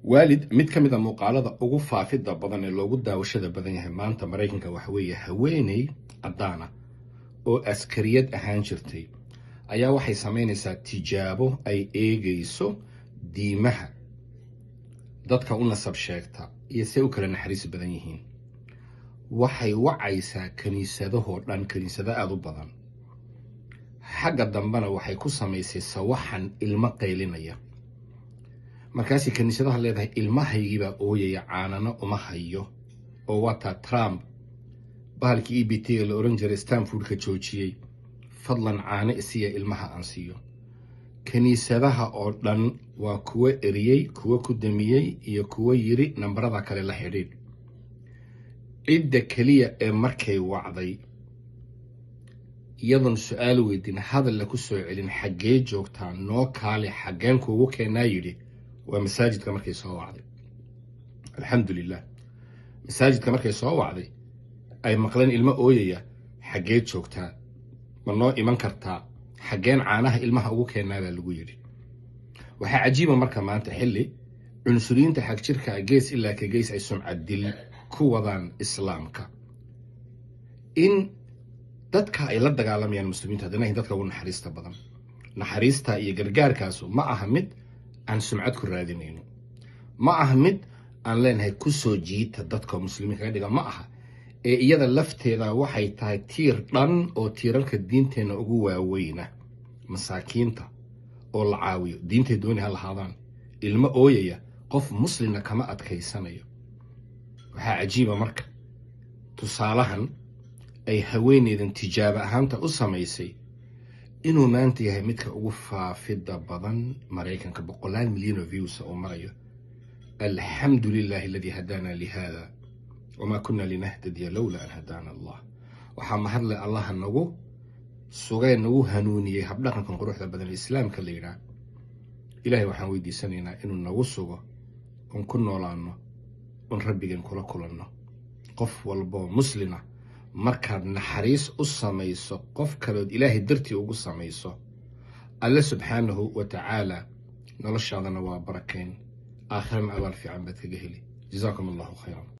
Waalid, mid ka mid a muuqaalada ugu faafidda badan ee loogu daawashada badan yahay maanta Maraykanka waxa weeye haweeney caddaana oo askariyad ahaan jirtay ayaa waxay samaynaysaa tijaabo ay eegayso diimaha dadka u nasab sheegta iyo say u kala naxariis badan yihiin. Waxay wacaysaa kiniisadahoo dhan, kiniisado aada u badan. Xagga dambena waxay ku samaysay sawaxan ilmo qaylinaya. Markaasay kiniisadaha leedahay, "Ilmahaygiibaa ooyaya, caanano uma hayo." Oo waataa Trump bahalkii EBT-ga la ohan jiray Stanfordka joojiyey. "Fadlan caano isiya, ilmaha aan siiyo." Kiniisadaha oo dhan waa kuwo eriyey, kuwo ku damiyey iyo kuwo yiri nambarada kale la xidhiidh. Cidda keliya ee markay wacday, iyadoon su-aal weydiin, hadalla ku soo celin, "Xaggee joogtaa? Noo kaale, xaggeen kuugu keenaa?" yidhi, waa masaajidka. Markay soo wacday, alxamdulilah, masaajidka markay soo wacday ay maqleen ilmo ooyaya, "Xaggee joogtaa? Ma noo iman kartaa? Xaggeen caanaha ilmaha ugu keenaa?" baa lagu yidhi. Waxaa cajiiba marka maanta, xilli cunsuriyiinta xagjirka gees ilaa ka gees ay sumcad dil ku wadaan Islaamka, in dadka ay la dagaalamayaan Muslimiinta haddana ahin dadka ugu naxariista badan. Naxariista iyo gargaarkaasu ma aha mid aan sumcad ku raadinayno, ma aha mid aan leenahay ku soo jiita dadka Muslimiin kaga dhiga, ma aha. Ee iyada lafteeda waxay tahay tiir dhan oo tiirarka diinteenna ugu waaweyna, masaakiinta oo la caawiyo, diintay dooni ha lahaadaan. Ilmo ooyaya qof muslimna kama adkaysanayo. Waxaa cajiiba marka tusaalahan ay haweeneydan tijaabo ahaanta u samaysay inuu maanta yahay midka ugu faafidda badan Maraykanka, boqolaal milyan oo views oo marayo. Alxamdu lilahi aladii hadaana lihada wamaa kuna linahtadiya lowla an hadaana Allah. Waxaa mahadle Allaha nagu sugee, nagu hanuuniyey habdhaqankan quruxda badan ee Islaamka la yidhaah. Ilahay waxaan weydiisanaynaa inuu nagu sugo oon ku noolaano oon Rabbigeen kula kulanno. Qof walboo muslima, markaad naxariis u samayso qof kalood Ilaahay dartii ugu samayso, Alle subxaanahu wa tacaala noloshaadana waa barakayn, aakhirana abaal fiican baad kaga heli. Jazaakum Allahu khayran.